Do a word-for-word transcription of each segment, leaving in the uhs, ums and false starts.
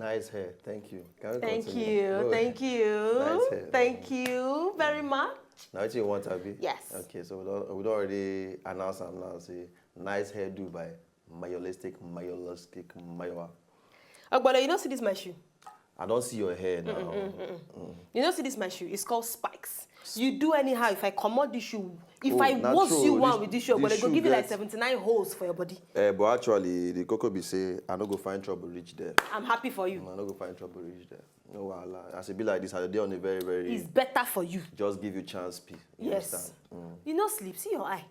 Nice hair. Thank you. Can we Thank continue? you. No. Thank you. Nice hair. Thank you very much. Now, what you want, Abi? Yes. Okay, so we don't, we don't already announce am now. Say, nice hairdo by Mayolistic, Mayolistic, Mayoa. Ogbolo, you don't see this my shoe. I don't see your hair now. You don't see this my shoe. It's called Spikes. You do anyhow. If I commot this shoe, if Oh, I na was true. you one This- with this shoe, this but they go shoe give you like get- seventy-nine holes for your body. Uh, but actually, the coco be say I no go find trouble reach there. I'm happy for you. Mm, I no go find trouble reach there. No wahala. As it be like this, I dey on a very very. It's better for you. Just give you chance, P. You Yes. Understand? Mm. You no sleep. See your eye.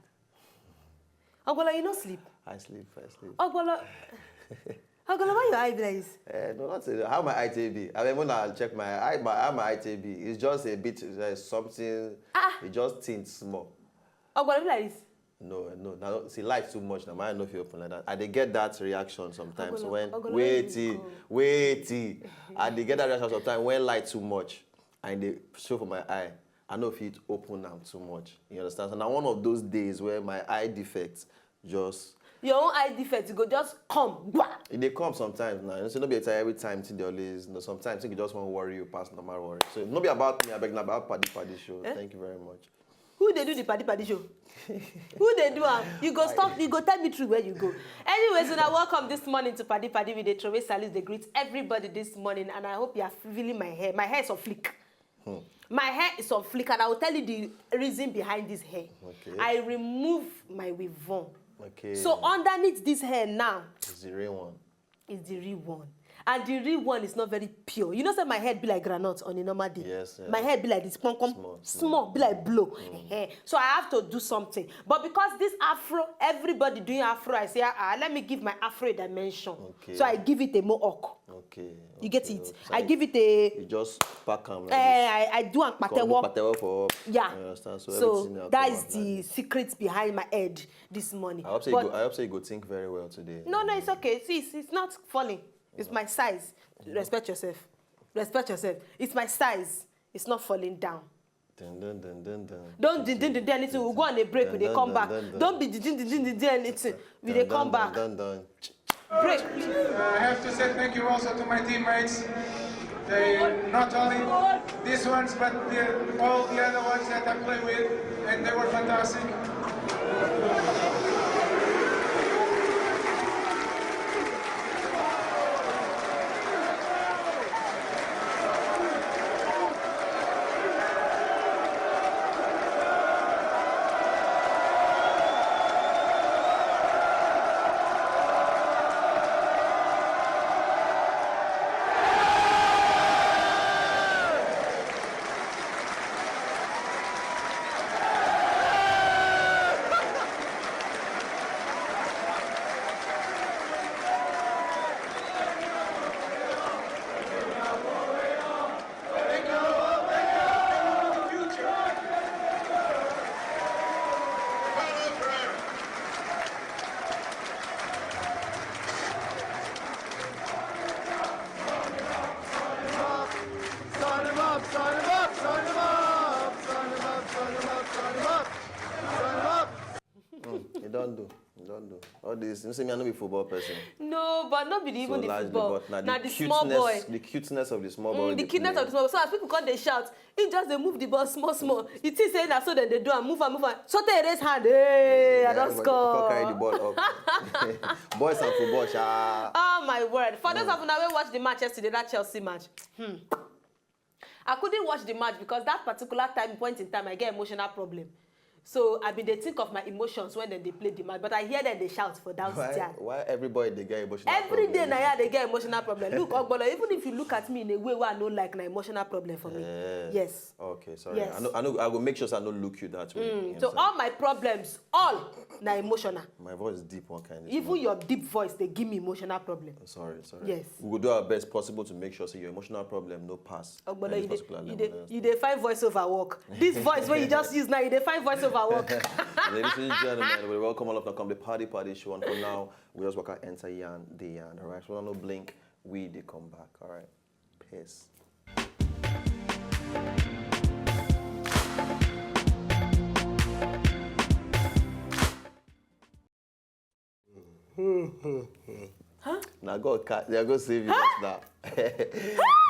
Ogbolo, you no sleep. I sleep. I sleep. Ogbolo. Ogbolo, why your eye be like this? Eh, no, not say how my eye take be. I mean, when I check my eye, my how my eye take be. It's just a bit uh, something. Ah. It just tint small. Ogbolo be like this. No, no, no. See, light too much. Now my eye no fit open like that. I dey get that reaction sometimes Ogbolo, when Ogbolo, wait, where you till- go? Wait, till- I dey get that reaction sometimes when light too much and they show for my eye. I no fit open am too much. You understand? So now one of those days where my eye defect just Your own eye defect, you go just come. Gwa! It dey come sometimes now. You know, so no be every time thing dey always. You know, sometimes thing just wan worry you pass normal worry. So no be about me, I beg, na about Paddy Paddy show. Eh? Thank you very much. Who dey do the Paddy Paddy show? Who dey do am? You go stop. You go tell me true where you go. Anyways, una welcome this morning to Paddy Paddy. We dey throway salute, dey greet everybody this morning, and I hope you are feeling my hair. My hair is on fleek. My hair is on fleek, and I will tell you the reason behind this hair. Okay. I remove my weave on. Okay. So underneath this hair now It's the real one. is the real one. And the real one is not very pure. You know, say my head be like granite on a normal day. Yes, yes. My head be like this, pom, pom, Small, small, be like blow. Eh, so I have to do something. But because this afro, everybody doing afro, I say, ah, ah, let me give my afro a dimension. Okay. So I give it a mohawk. Okay. You get okay, it? okay. I give it a. You just pack am like Eh, I, I do am this. Come do patewo. patewo for. Yeah. You understand? So, So everything now that come is out the like this. Secret behind my head this morning. I hope say But you go, I hope say you go think very well today. No, no, it's okay. See, it's, it's not falling. It's my size. Respect yourself. Respect yourself. It's my size. It's not falling down. Dun, dun, dun, dun, dun. Don't din din din din anything. We'll go on a break. We dey Dun, come dun, back. dun, dun. Don't be din din din din anything. We dey Dun, come dun, back. Dun, dun. Break. I have to say thank you also to my teammates. They not only these ones, but the, all the other ones that I play with, and they were fantastic. Mm, you don't do. You don't do. All this. You see me, I no be football person. No, but not be the, even So the largely, football. But now Now the the small boy. cuteness, the cuteness of the small boy. Mm, wey the dey cuteness play. Of the small boy. So as people come, they shout. He just they move the ball small, small. He thinks say na so then they do and move and move and. So they raise hand. Hey, I Yeah, don't but score. Come carry the ball up. Boys and football, sha. Oh my word! For those of una wey watch the match yesterday, that Chelsea match, hmm, I couldn't watch the match because that particular time point in time I get emotional problem. So I been dey think of my emotions when dem dey play the match, but I hear dem dey shout for Why, downstairs. Why everybody they get emotional? Every day problem? Na here I dey get emotional problem. Look, Ogbolo, even if you look at me in a way where I no like, na emotional problem for me. Eh, Yes. Okay, sorry. Yes. I know. I know. I go make sure say I no look you that way. You So understand? All my problems, all na emotional. My voice is deep one kind. This Even morning. Your deep voice dey give me emotional problem. Sorry, sorry. Yes. We will do our best possible to make sure say your emotional problem no pass. Ogbolo, any you dey, particular you level, dey, you understand? You dey find voice over work. This voice wey you just use now, you dey find voice over work. Ladies and gentlemen, we welcome all of you to come the Party Party Show. And for now, we just walk out, enter Yan, the Yan. All right, so no blink, we dey come back. All right, peace. Huh? Na God ca- they go save you just now.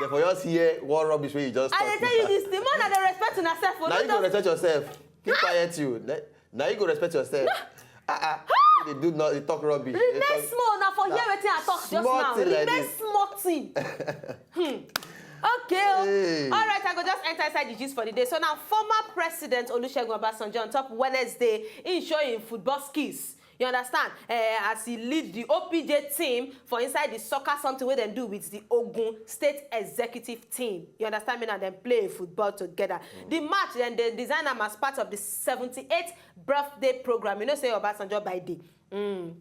Therefore, just hear what rubbish wey you just I talk. dey tell you this thing, man, I dey respect una sef. Now you go respect yourself. Keep quiet, you. Na- Now you go respect yourself. Ah ah. They do not. They talk rubbish. They Remain talk- small na for hear Nah. wetin I talk just Small now. thing like Remain this. Small thing. Hmm. Okay. Oh. Hey. All right, I go just enter inside the gist for the day. So now, former President Olusegun Obasanjo on top Wednesday in showing football skills. You understand? Uh, as he lead the O P J team for inside the soccer something wey dem do with the Ogun State Executive Team. You understand me now? Dem play football together. The match, then they design am as part of the seventy-eighth birthday program. You know, say Obasanjo by day. Mm.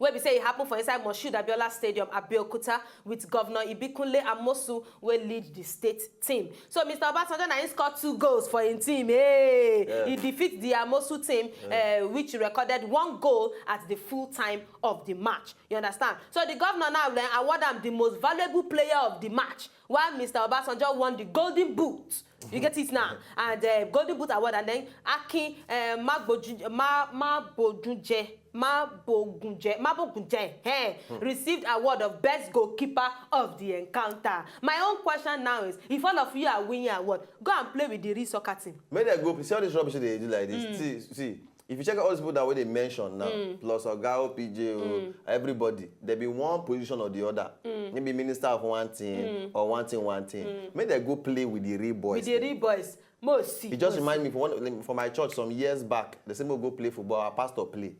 Wey be say e happen for inside Moshood Abiola Stadium, Abeokuta, with Governor Ibikunle Amosu wey lead the state team. So Mister Obasanjo na him score two goals for him team. Hey, Yeah. He defeat the Amosu team, uh, which recorded one goal at the full time of the match. You understand? So the governor now then award am the most valuable player of the match, while Mister Obasanjo won the Golden Boot. You get it now? And uh, Golden Boot award, and then Akin uh, Magboju- Ma Mabojunje Mabogunje Mabogunje eh, received award of best goalkeeper of the encounter. My own question now is, if all of you are winning award, go and play with the real soccer team. Make dem go see all this rubbish wey they do like this. See, see, if you check all these people that wey they mention now, plus Oga O P J o, everybody, there be one position or the other. Maybe minister of one thing or one thing, one thing. Make dem go play with the real boys. With the real boys, mo see. It just remind me for one for my church some years back. They say we go play football. Our pastor play.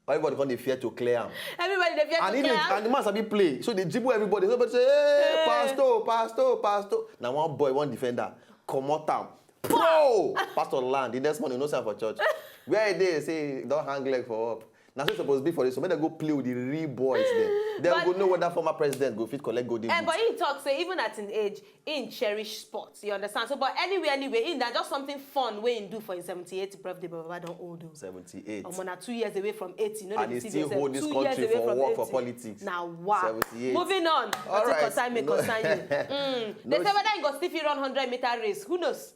Everybody come dey fear to clear am. Everybody dey fear And to he play dey, am. And the man sabi play, so they dribble everybody. Nobody say, "Hey, Hey. pastor, pastor, pastor." Now one boy, one defender, comot am. Pro! Pastor land. The next morning, no sign for church. Where e dey, say e don hang leg for up. Na so e suppose be for this. So make dem go play with the real boys there. Then But- we go know whether former president go fit collect Golden Eh, Boot. But he talk say even at him age, he cherish sports. You understand? So, but anyway, anyway, he na just something fun wey he do for his seventy-eighth birthday. But Baba don old o. Seventy-eight. Omo, na two years away from eighty. No And dey he deceive still yourself. hold this Two country years away for from work, for eighty. Politics. Na wa. Seventy-eight. Moving on. All Nothing right. concern me No. concern you. Mm. They No say whether he go still fit run hundred meter race, who knows?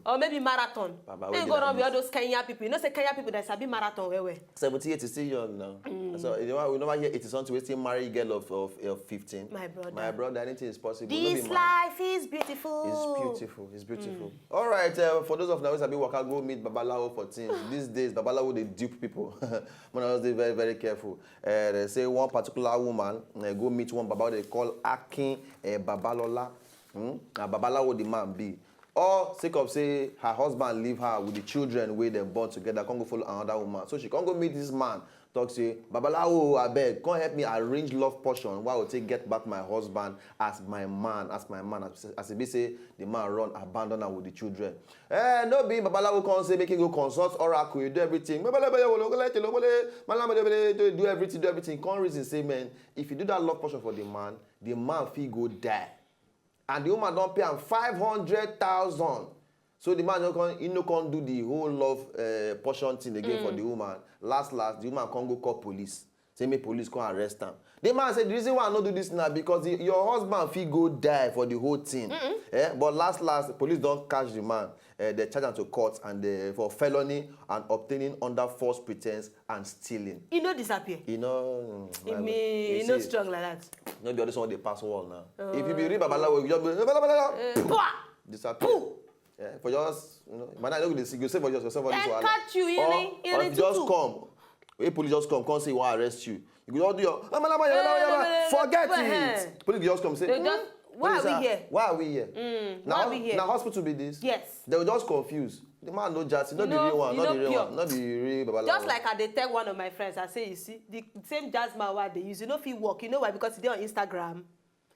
Or maybe marathon. Baba, Then wey go dey run with like all those Kenyan people. You know say Kenyan people that sabi marathon well well. Seventy-eight is still young now. So you know, we never hear eighty something wey still marry girl of, of, of fifteen. My brother. My brother, anything is possible. No be This mine. Life is beautiful. It's beautiful. It's beautiful. All right. Uh, for those of now wey sabi waka go meet babalawo for things these days, babalawo dey dupe people. Una just dey very, very careful. Uh, they say one particular woman uh, go meet one baba they call Akin uh, Babalola. Hmm? Na babalawo the man be. Or sake of say her husband leave her with the children wey dem born together, come go follow another woman. So she come go meet this man, talk say, "Babalawo, abeg, come help me arrange love portion wey I go take get back my husband as my man, as my man." As, as e be say the man run, abandon am with the children. Eh, no be babalawo come say make he go consult oracle, he do everything. Babalawo, babalawo, babalawo, babalawo, babalawo, do everything, do everything. Come reason say, man, if you do that love portion for the man, the man fit go die. And the woman don pay am five hundred thousand. So the man no come, he no come do the whole love uh, portion thing again for the woman. Last, last, the woman come go call police. Say make police come arrest am. The man say the reason why I no do this now because the, your husband fit go die for the whole thing. Eh? But last, last, police don catch the man. Uh, they charge am to court and uh, for felony and obtaining under false pretense and stealing. He no disappear. You know, He mean, he no strong like that. No be all this one dey pass wall now. If you be real babalawo, you just be babalawo. Pwah! Disappear. Poo! Yeah, for just, you know, man, I know they see you say for just yourself all this Then wahala. Catch you, you Or, mean, you or mean if you just tutu. Come, if police just come, come say you wan arrest you. You go just do your "Yamalama, yamalama, yamalama." Forget it. Police go just come say, They just, "Hmm? Why are Police we are- here? Why are we here? Mm, Now, why are we here? Now hospital be this. Yes. They will just confuse. The man no jazz. No be No, real one. you No no be real pure. One. No be real babalawo. Just like I dey tell one of my friends, I say, you see, the same jazz man wey I dey use, you no fit work. You know why? Because he dey on Instagram.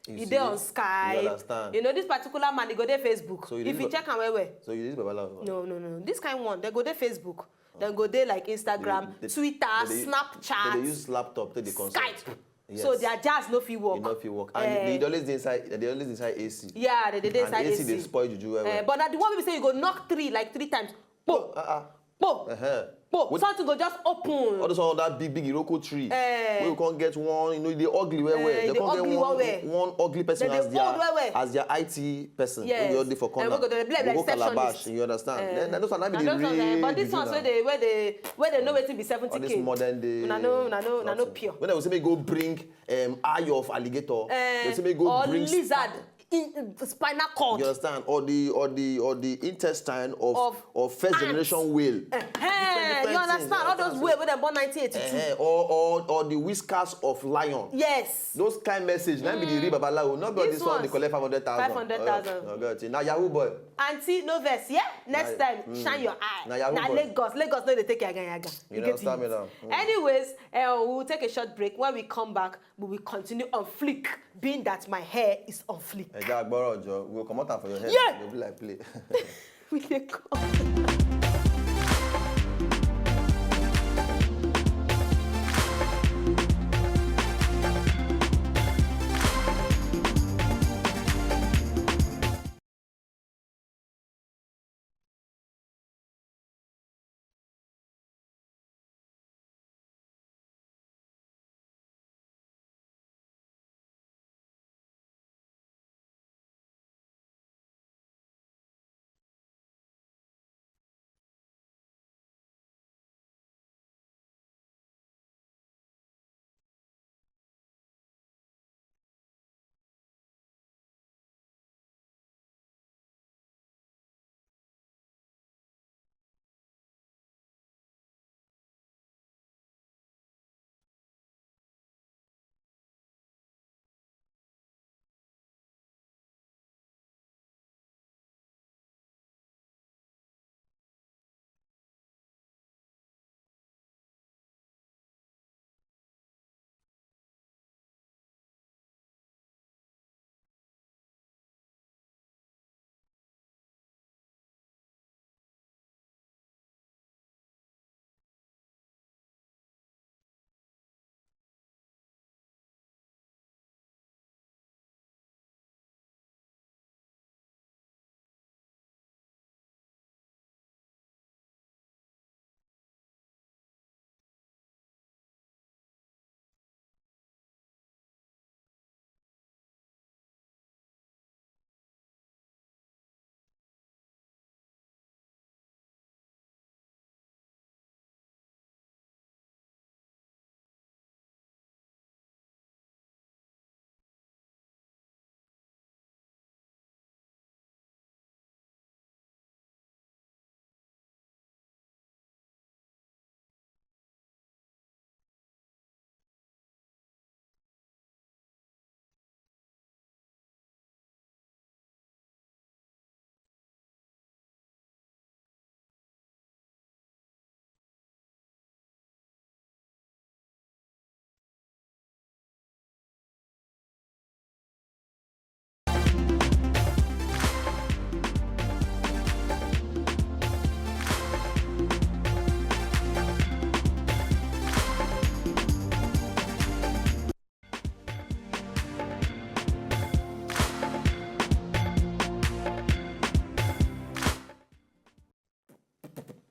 You He see dey on this? Skype. You understand? You know, this particular man, he go dey Facebook. So you If dey you ba- check am well well. So you use babalawo. No, no, no. This kind one, they go dey Facebook. Then go dey like Instagram, They- they- Twitter, they dey- Snapchat, They dey use laptop take dey consult. Skype. Yes. So their jazz no fit work. E no fit work. And Eh. they dey always dey inside. They dey always dey inside A C. Yeah, they dey dey And inside A C A C. Dey spoil juju well Eh, well. But na the one wey be say you go knock three like three times. Po, Uh-uh. po. Uh-huh. But something go just open. All this one, that big big iroko tree. Eh. Wey we come get one, you know, e dey ugly well well. Eh, e dey ugly well well. Dem come get one, one ugly person as their, as their I T person. Yes. Wey go dey for corner. Eh, wey go dey be like receptionist. Go calabash, you understand? Eh. Then those one na be the real big one. But this one wey dey, wey dey, wey dey know wetin be seventy K. All this modern day. Una no, una no, una no pure. When I was say make go bring um, eye of alligator. Eh, they say make go bring lizard in, in spinal cord. You understand? Or the, or the, or the intestine of, of first generation whale. Eh, you understand? All those whale wey dem born nineteen eighty-two. Eh, or, or, or the whiskers of lion. Yes. Those kind message. Now be the real babalawo. Not be this one dey collect five hundred thousand. Five hundred thousand. Oh, oh God. Now Yahoo boy. Auntie, no vex, yeah? Next time, shine your eye. Now Yahoo boy. Lagos, Lagos no dey take yaga yaga. You understand me now? Anyways, uh, we'll take a short break. When we come back, we will continue on fleek, being that my hair is on fleek. Ẹ jẹ́ agbọ́rọ̀ jọ, we will comot am for your hair. Yeah. You'll be like play. We dey come.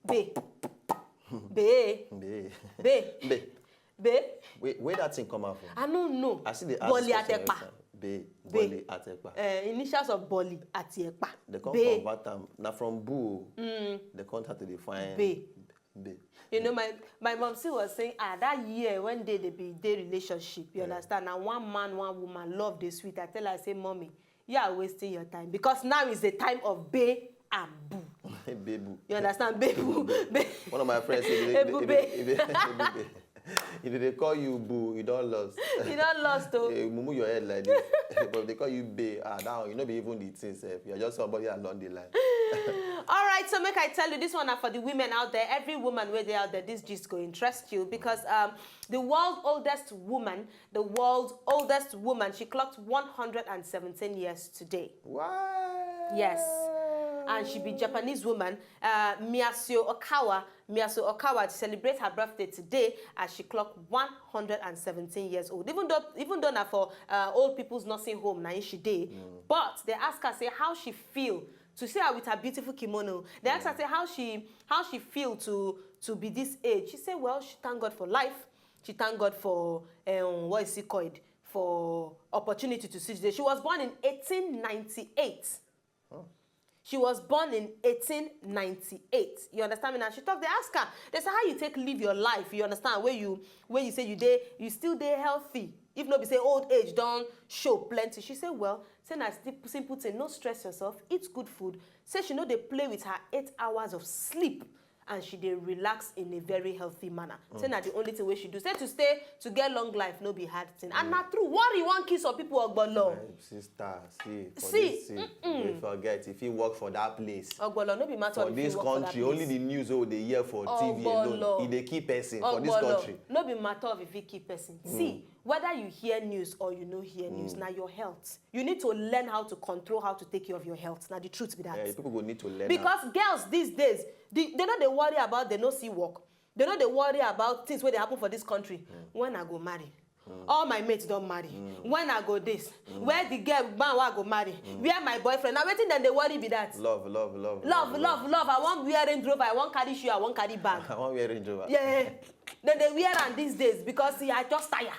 Bae. Bae. Bae. Bae. Bae. Bae. Where, where that thing come out from? I don't know. I see the Boli Atepa. Bae. Bae. Boli Atepa. Uh, initials of Boli Atepa. They come convert them. Now from Boo, mm, they come start to define Bae. Bae. You know, my, my mom still was saying, ah, that year when they, they be their relationship, you understand? Now one man, one woman, love the sweet. I tell her, I say, "Mommy, you are wasting your time because now is the time of bae and boo." Bebu. You understand? Bebu. Be- One of my friends said, if they, if they, if they, if they, if they call you boo, you don't lost. You don't lost, oh. Eh, mumu your head like this. But if they call you bae, ah, now you know be even the thing sef. You're just somebody along the line. All right, so make I tell you, this one are for the women out there. Every woman where they out there, this gist go interest you because um, the world's oldest woman, the world's oldest woman, she clocked one hundred and seventeen years today. Wow. Yes. And she be Japanese woman, uh, Miyasio Okawa. Miyasio Okawa to celebrate her birthday today as she clocked one hundred and seventeen years old. Even though, even though na for uh, old people's nursing home, na she dey. Mm. But they ask her say how she feel to see her with her beautiful kimono. They ask her say how she, how she feel to to be this age. She say, well, she thank God for life. She thank God for, um, what is it called? For opportunity to see today. She was born in eighteen ninety-eight. She was born in eighteen ninety-eight. You understand me now? She talk, they ask her, they say, how you take live your life? You understand? Where you, where you say you dey, you still dey healthy. If not be say old age don't show plenty. She say, well, say na sti-, simple thing, no stress yourself, eat good food. Say she know they play with her eight hours of sleep and she dey relax in a very healthy manner. Say na the only thing wey she do. Say to stay, to get long life, no be hard thing. And na true, worry wan kill some people ogbolo. My sister, see, for See, this thing, mm-mm. You forget, if you work for that place, Ogbolo, no be matter for of if this you work for that country, place. Only the news wey we dey hear for T V alone, Ogbolo. E dey kill person for this Ogbolo, country. No be matter of if you kill person. See, whether you hear news or you no hear news, na your health. You need to learn how to control, how to take care of your health. Na the truth be that. Yeah, people go need to learn Because how. Girls these days, they, they no dey worry about they no see work. They no dey worry about things wey dey happen for this country. When I go marry? All my mates don marry. When I go this? Where the girl man wey I go marry? Where my boyfriend? Na wetin dem dey worry be that. Love, love, love, Love, love, love. I wan wear Range Rover, I wan carry shoe, I wan carry bag. I wan wear Range Rover. Yeah. Dem dey wear am these days because, see, I just tire.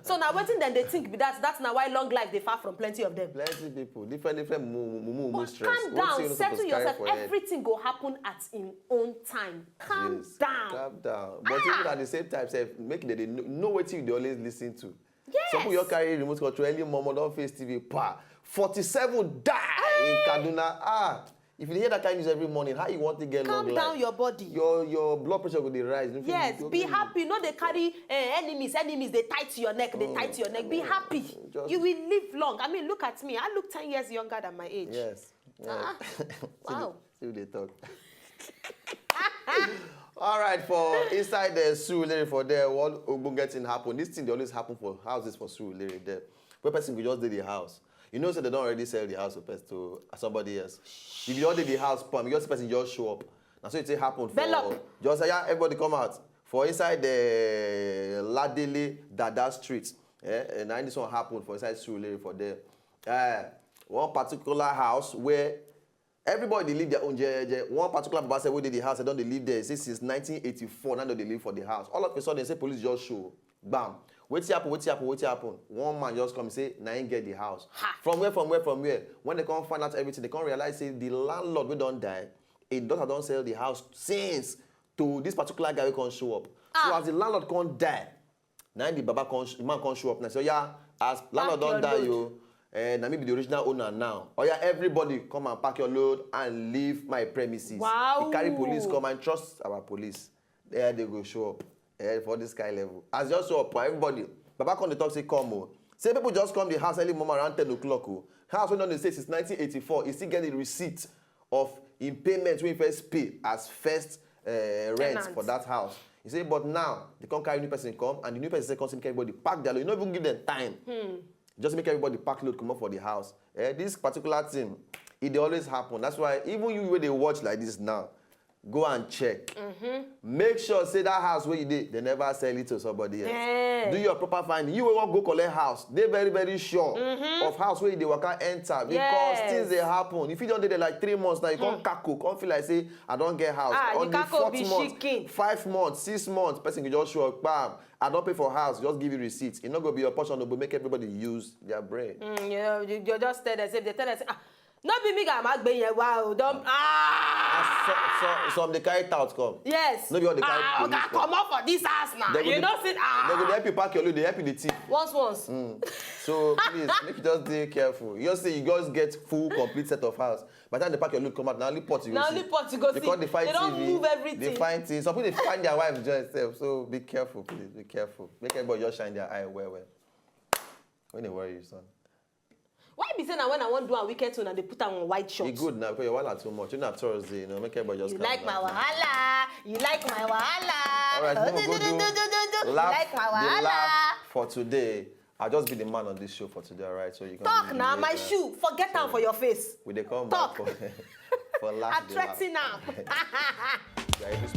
So na wetin dem dey think be that. That's na why long life dey far from plenty of them. Plenty people, different, different mumu, mumu, mumu But stress. Calm Wetin down, you no settle suppose carry yourself. For head? Everything go happen at im own time. Calm Yes. Down. Calm down. But Ah. Even at the same time, sef, make dem dey know, know wetin you dey always listen to. Yes. Some people you carry remote control early momo don face T V, pa, forty-seven die in Kaduna. Ah, if you hear that kind of news every morning, how you want to get long Calm life? Down your body. Your, your blood pressure go dey rise. You no fit Yes, go be get happy. No dey carry, eh, enemies. Enemies dey tight your neck. Dey Mm. tight your neck. Be Mm. happy. Just You will live long. I mean, look at me. I look ten years younger than my age. Yes. Ah, Yes. See the, wow. See what they talk. All right, for inside the Surulere for there, one ogbonge thing happen. This thing dey always happen for houses for Surulere there, where person go just dey the house. You know, say they don already sell the house to pers-, to somebody else. If you just dey the house, pam, you just see person just show up. Na so it take happen for Belop. Just say, yeah, everybody come out for inside the Ladele Dada Street. Eh, and na this one happen for inside Surulere for there. Eh, one particular house where everybody dey live their own jeje. One particular baba say wey dey the house, I don dey live there. He say since nineteen eighty-four, now they live for the house. All of a sudden, say police just show. Bam. Wetin happen? Wetin happen? Wetin happen? One man just come say na him get the house. Ha! From where? From where? From where? When they come find out everything, they come realize say the landlord wey don die, him daughter don sell the house since to this particular guy wey come show up. So Ah. As the landlord come die, na him the baba come sh-, man come show up now. So yeah, as landlord Pack don your die, load. Yo, eh, na me be the original owner now. Oh yeah, everybody come and pack your load and leave my premises. Wow. He carry police come and trust our police. There they go show up. Eh, for this kind level. As just show up, everybody. Baba come dey talk say come o. Say people just come the house early morning around ten o'clock o. House wey don dey stay since nineteen eighty-four, he still get the receipt of him payment wey he first pay as first, eh, rent Tenant. For that house. He say, but now they come carry new person come, and the new person say come say make everybody pack their load. You no even give them time. Hmm. Just make everybody pack load comot for the house. Eh, this particular thing, it dey always happen. That's why even you wey dey watch like this now, go and check. Mm-hmm. Make sure say that house where you dey, they never sell it to somebody else. Eh. Do your proper finding. You wey wan go collect house, dey very, very sure Mm-hmm. of house where you dey waka enter, because Yes. things dey happen. If you don dey there like three months now, you come Hmm. kako, come feel like say I don get house. Ah, On you the kako fourth be month, shaking. Five months, six months, person go just show up, bam, I don pay for house, just give you receipt. E no go be your portion, no, but make everybody use their brain. Mm, you know, you, you just tell them, say, they tell them, say, ah, no be me ga ma gbe yẹn wá o, don, ah. As so, so, some dey carry tout come. Yes. No be all dey carry Ah, police oga, come. Comot for this house now. They go You dey, know, say, ah. They go dey help you pack your load, they help you the thief. Once, once. Mm. So please, make you just dey careful. You just say you just get full, complete set of house. By the time they pack your load come out, na only pot you go Na see. Only pot you go They see. Come dey find They don T V, move everything. They find things. Some people dey find their wife join sef. So be careful, please. Be careful. Make everybody just shine their eye well, well. When they worry you, son. Why be say na when I wan do a wicked thing, I dey put am on white shirt? E good now because your wahala too much. You know, Thursday, you know, make everybody just You calm like down. My wahala. You like my wahala. All right, Oh, no, do, go do, do, do, do, do, do. You Laugh, like my the wahala. Laugh for today. I'll just be the man on this show for today, all right? So you can Talk now, my shoe. Forget am for your face. We dey come Talk. Back for, for laugh. I dey laugh. Threaten am. Yeah, it is.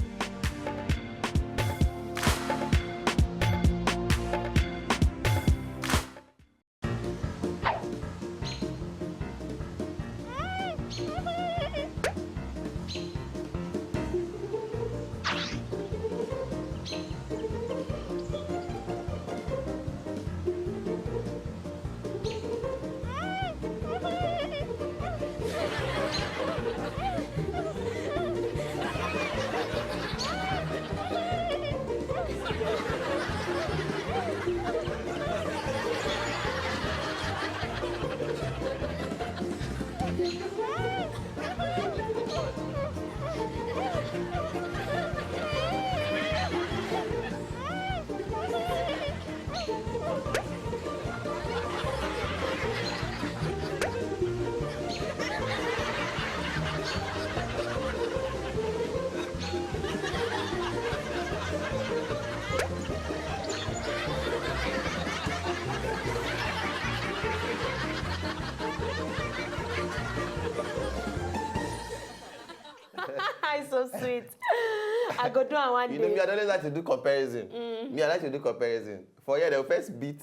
I go do am one You know me, I day. don't like to do comparison. Me, I like to do comparison. For here, they will first beat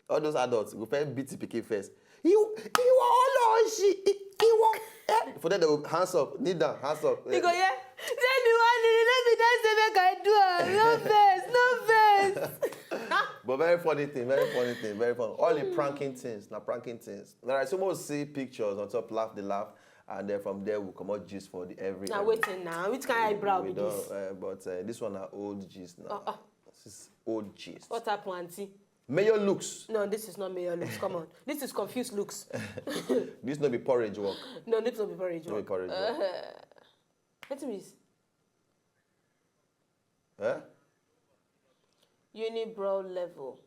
all those adults. Go first beat the pikin first. You, you are all on she. You are. Eh? For them, they will hands up, kneel down, hands up. You go, yeah. Tell me one thing, let me just say make I do am. No vex, no vex. But very funny thing, very funny thing, very funny. All the pranking things, na pranking things. All right, so we'll see pictures on top, laugh, they laugh, and then from there we'll come out gist for the every. Now every- waiting now. Which kind of eyebrow we be don't, this? Uh, but uh, this one are old gist now. Uh-uh. This is old gist. What happened, auntie? Mayor looks. No, this is not mayor looks. Come on. This is confused looks. This no be porridge work. No, this will be porridge. No be porridge work. Uh, what is Eh? unibrow level?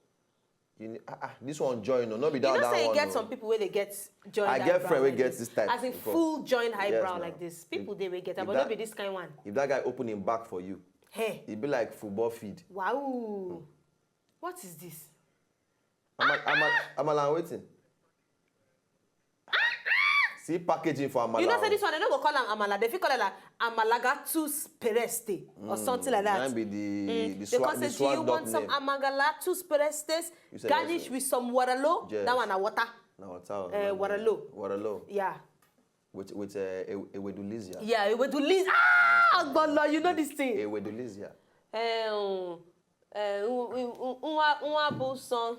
You need, ah, ah, this one join, no, no be You that, know that say you one. get No. Some people where they get joined. I get Eyebrow friend wey like get this. This type As in before. Full joined Yes, eyebrow now. Like this. People If- they will get, if but that- not be this kind one. If that guy open him back for you, Hey, it be like football feed. Wow. What is this? Amal, Amal, Amalan waiting. See packaging for Amalan. You know, say this one, they don't go call them amala. They fit call it like amalagatus pereste or something like that. That be the, the They swag, can the say, do you swag want dog some name. Amagatus perestes You say garnished yes. With some waterloo? Yes. That one, a water. Now what's out? Eh, waterloo. Waterloo. Yeah. With with uh, a, a wedulizia. Yeah, it will do this. Ah, but Lord, you know this thing. A wedulizia. Eh, um, eh, Nwa- Nwa- Nwa- Nwabuson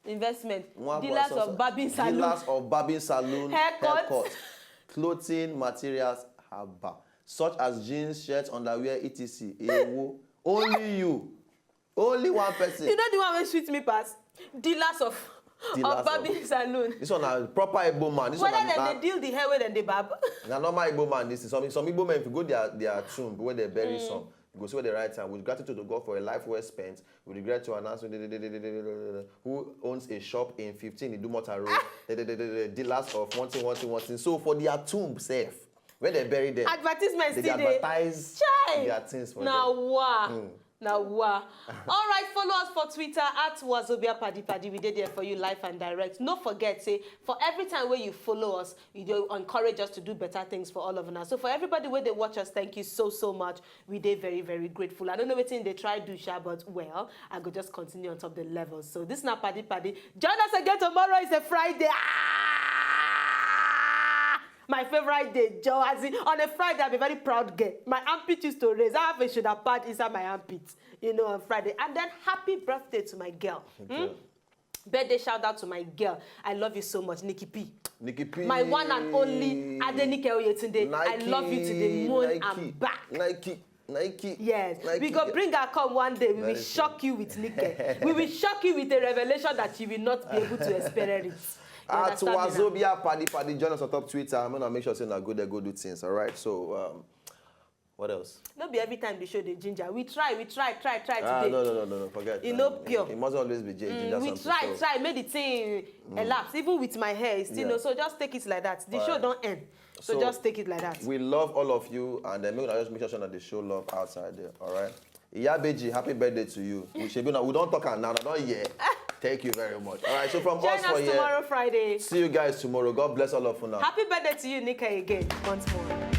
investment. Nwa Dealers Buson- of Barbing Salon. Dealers of Barbing Salon. Haircut. Haircut. Clothing materials, haba, such as jeans, shirts, underwear, et cetera. Ewo. Only you. Only one person. You know the one wey sweet me pass? Dealers of Dealers of Barbing Salon. This one na proper Igbo man. This Whether one na, dem dey deal the hair wey dem dey barb. Na normal Igbo man. This is some some Igbo men, if you go their their tomb where they bury some, you go see where they write am: "With gratitude to God for a life well spent, we regret to announce who owns a shop in fifteen Idumota Road, dealers of one thing, one thing, one thing." So for their tomb sef, where they bury them, Advertisement they still dey. Advertise Chai! Their things for Na them. Wa. Na Wa. All right, follow us for Twitter at Wazobia Paddy Paddy. We dey there for you live and direct. No forget, say, for every time where you follow us, you do encourage us to do better things for all of us. So for everybody where they watch us, thank you so, so much. We dey very, very grateful. I don't know wetin they try do, sha, but well, I go just continue on top the levels. So this na Paddy Paddy. Join us again tomorrow. It's a Friday. Ah! My favorite day, Joe. As in, on a Friday, I'm a very proud girl. My armpit used to raise. I have a shoulder pad inside my armpit, you know, on Friday. And then happy birthday to my girl. Hmm? Birthday shout out to my girl. I love you so much, Nikki P. Nikki P. My one and only Adenike Oyetunde. I love you to the moon Nike, and back. Nike, Nike. Yes, Nike. We go bring her come one day. We will Very soon. Shock you with Nikki. We will shock you with a revelation that you will not be able to experience. You At understand me now? Wazobia Paddy Paddy, join us on top Twitter. I'm gonna make sure say na good they go do things. All right. So, um, what else? No be every time the show dey ginger. We try, we try, try, try Ah, today. No, no, no, no, no. Forget. E no man. pure. It must always be J. Mm, Ginger we something, try, so. try, make the thing elapse. Even with my hair, it's still Yeah. No. So just take it like that. The show Alright. Don't end. So, So, just take it like that. We love all of you, and then make sure just make sure say that the show love outside there. All right. Iyabeji, happy birthday to you. We should be now. We don't talk now. I don't hear. Thank you very much. All right. So from Join us us for here. Tomorrow, Friday. See you guys tomorrow. God bless all of you now. Happy birthday to you, Nikki, again, once more.